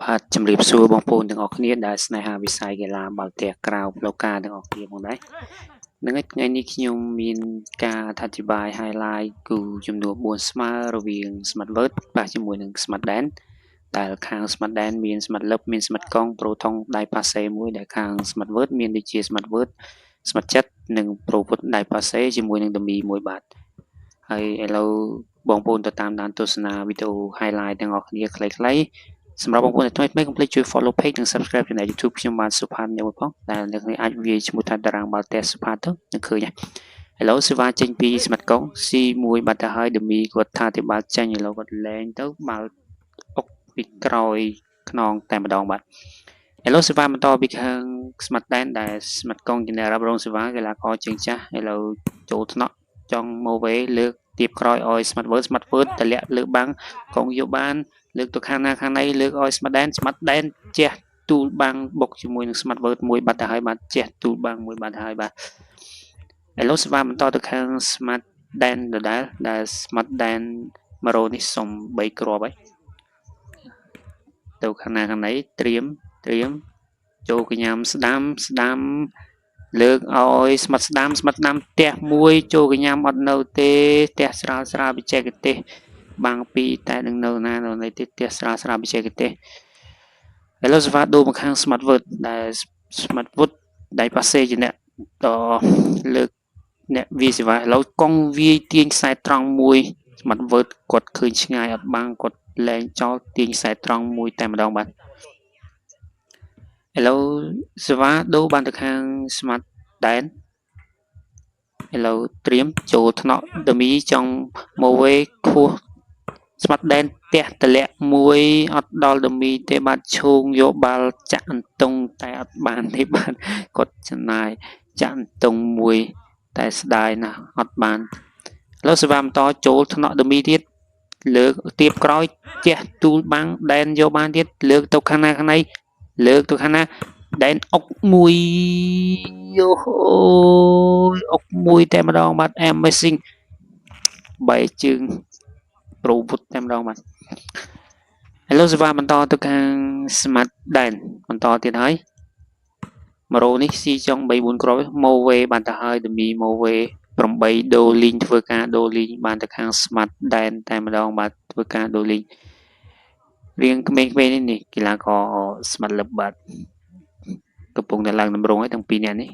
បាទជំរាបសួរបងប្អូនទាំងអស់គ្នាដែលស្នេហាវិស័យកីឡាបាល់ទះក្រៅផ្លូវការទាំងអស់គ្នាផងដែរនឹងថ្ងៃនេះខ្ញុំមានការអធិប្បាយ highlight គូចំនួន4ស្មើរវាង Smart Word ប៉ះជាមួយនឹង Smart Dan ដែលខាង Smart Dan មាន Smart លឹបមាន Smart កង់ Pro ថងដៃប៉ាសេមួយដែលខាង Smart Word មានដូចជា Smart Word Smart ចិត្តនិង Pro ពុតដៃប៉ាសេជាមួយនឹងដមីមួយបាទហើយឥឡូវបងប្អូនទៅតាមដានទស្សនាវីដេអូ highlight ទាំងអស់គ្នាខ្លីៗសម្រាប់បងប្អូនដែលថ្មីៗកុំភ្លេចជួយ follow page និង subscribe ឆានែល YouTube ខ្ញុំបាទសុផាតនេះមួយផងដែលអ្នកនេះអាចវាយឈ្មោះថាតារាងបាល់ទះសុផាតទៅនឹងឃើញហើយឥឡូវសេវាចេញពីស្មាត់កុង C1 បាត់ទៅហើយដមីគាត់ថាទៅបាល់ចេញឥឡូវគាត់លែងទៅបាល់អុកពីក្រោយខ្នងតែម្ដងបាទឥឡូវសេវាបន្តពីខាងស្មាត់ដែនដែលស្មាត់កុងជាអ្នករ៉ាប់រងសេវាកីឡាករជើងចាស់ឥឡូវចូលថ្នាក់ចង់មកវេលើកទៀបក្រោយឲ្យ Smart Word Smart Word តម្លាក់លើបាំងកងយកបានលើកទៅខាងណាខាងណីលើកឲ្យ Smart ដែន Smart ដែនជះទូលបាំងបុកជាមួយនឹង Smart Word មួយបាត់ទៅហើយបាទជះទូលបាំងមួយបាត់ទៅហើយបាទឥឡូវសេវាបន្តទៅខាង Smart ដែនដដែលដែល Smart ដែន100នេះសុំ3គ្រាប់ហើយទៅខាងណាខាងណីត្រៀមត្រៀមចូលកញ្ញាំស្ដាំស្ដាំលើកឲ្យស្មាត់ស្ដាំស្មាត់ស្ដាំផ្ទះមួយចូលកញ្ញាំអត់នៅទេផ្ទះស្រាលស្រាលបច្ចេកទេសបាំងពីរតែនឹងនៅណានៅនៃទេផ្ទះស្រាលស្រាលបច្ចេកទេសឥឡូវសេវាដូរមកខាង Smart Word ដែល Smart Word ដៃប៉ាសេជាអ្នកតលើកអ្នកវាយសេវាឥឡូវកង់វាយទាញខ្សែត្រង់មួយ Smart Word គាត់ឃើញឆ្ងាយអត់បាំងគាត់លែងចោលទាញខ្សែត្រង់មួយតែម្ដងបាទឥឡូវសេវាដូរបានទៅខាង Smart ដែនឥឡូវត្រៀមចូលថ្នាក់ដមីចង់មកវេខួសស្មាត់ដែនផ្ទះតម្លាក់មួយអត់ដល់ដមីទេបាទឈោងយកបាល់ចាក់អន្ទង់តែអត់បានទេបាទគាត់ចំណាយចាក់អន្ទង់មួយតែស្ដាយណាស់អត់បានឥឡូវសេវាបន្តចូលថ្នាក់ដមីទៀតលើកទៀបក្រោយជះទូលបាំងដែនយកបានទៀតលើកទៅខាងណាខាងណីលើកទៅខាងណាដែនអុកមួយយោអូយអុកមួយតែម្ដងបាទ amazing បែកជើងប្រូពុតតែម្ដងបាទឥឡូវសេវាបន្តទៅខាង Smart ដែនបន្តទៀតហើយ100នេះស៊ីចុង3 4គ្រាប់ម៉ូវេបានទៅហើយដមីម៉ូវេ8ដូលីងធ្វើការដូលីងបានទៅខាង Smart ដែនតែម្ដងបាទធ្វើការដូលីងរៀងក្មេងៗនេះកីឡាករ Smart លឹបបាទកំពុងតែឡើងតម្រង់ហើយទាំងពីរនាក់នេះ